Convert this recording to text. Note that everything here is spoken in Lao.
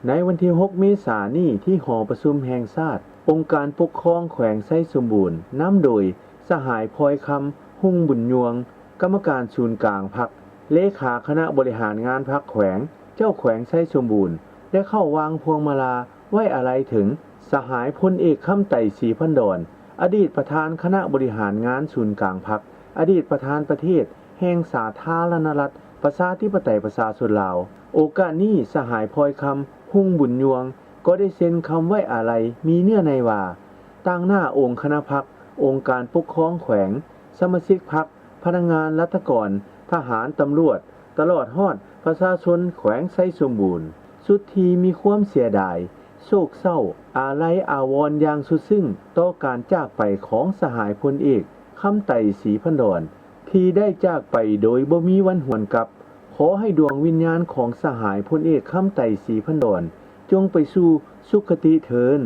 ໃນວັນທີຫົກເມສານີ້ ທີ່ຫໍປະຊຸມແຫ່ງຊາດ, ອົງການປົກຄອງແຂວງໄຊສົມບູນ ນຳໂດຍສະຫາຍ ພອຍຄຳ ຮຸ່ງບຸນຍວງ ກຳມະການສູນກາງພັກ, ເລຂາຄະນະບໍລິຫານງານພັກແຂວງ, ເຈົ້າແຂວງໄຊສົມບູນ ໄດ້ເຂົ້າວາງພວງມາລາໄວ້ອາໄລເຖິງສະຫາຍພົນເອກ ຄຳໄຕ ສີພັນດອນ ອະດີດປະທານຄະນະບໍລິຫານງານສູນກາງພັກ, ອະດີດປະທານປະເທດແຫ່ງສາທາລະນະລັດ ປະຊາທິປະໄຕ ປະຊາຊົນລາວ. ໂອກາດນີ້ ສະຫາຍ ພອຍຄຳ ຮຸ່ງບຸນຍວງ ກໍໄດ້ເຊັນຄຳໄວ້ອາໄລ ມີເນື້ອໃນວ່າ ຕາງໜ້າອົງຄະນະພັກ, ອົງການປົກຄອງແຂວງ, ສະມາຊິກພັກ, ພະນັກງານລັດຖະກອນ, ທະຫານ, ຕຳຫຼວດ, ຕະຫຼອດຮອດປະຊາຊົນແຂວງໄຊສົມບູນ ສຸດທີ່ມີຄວາມເສຍດາຍ, ໂສກເສົ້າ, ອາໄລອາວອນຢ່າງສຸດຊຶ້ງຕໍ່ການຈາກໄປຂອງສະຫາຍພົນເອກ ຄຳໄຕ ສີພັນດອນ ທີ່ໄດ້ຈາກໄປໂດຍບໍ່ມີວັນຫວນກັບ. ຂໍໃຫ້ດວງວິນຍານຂອງສະຫາຍພົນເອກ ຄຳໄຕ ສີພັນດອນ ຈົ່ງໄປສູ່ສຸຄະຕິເທີ້ນ.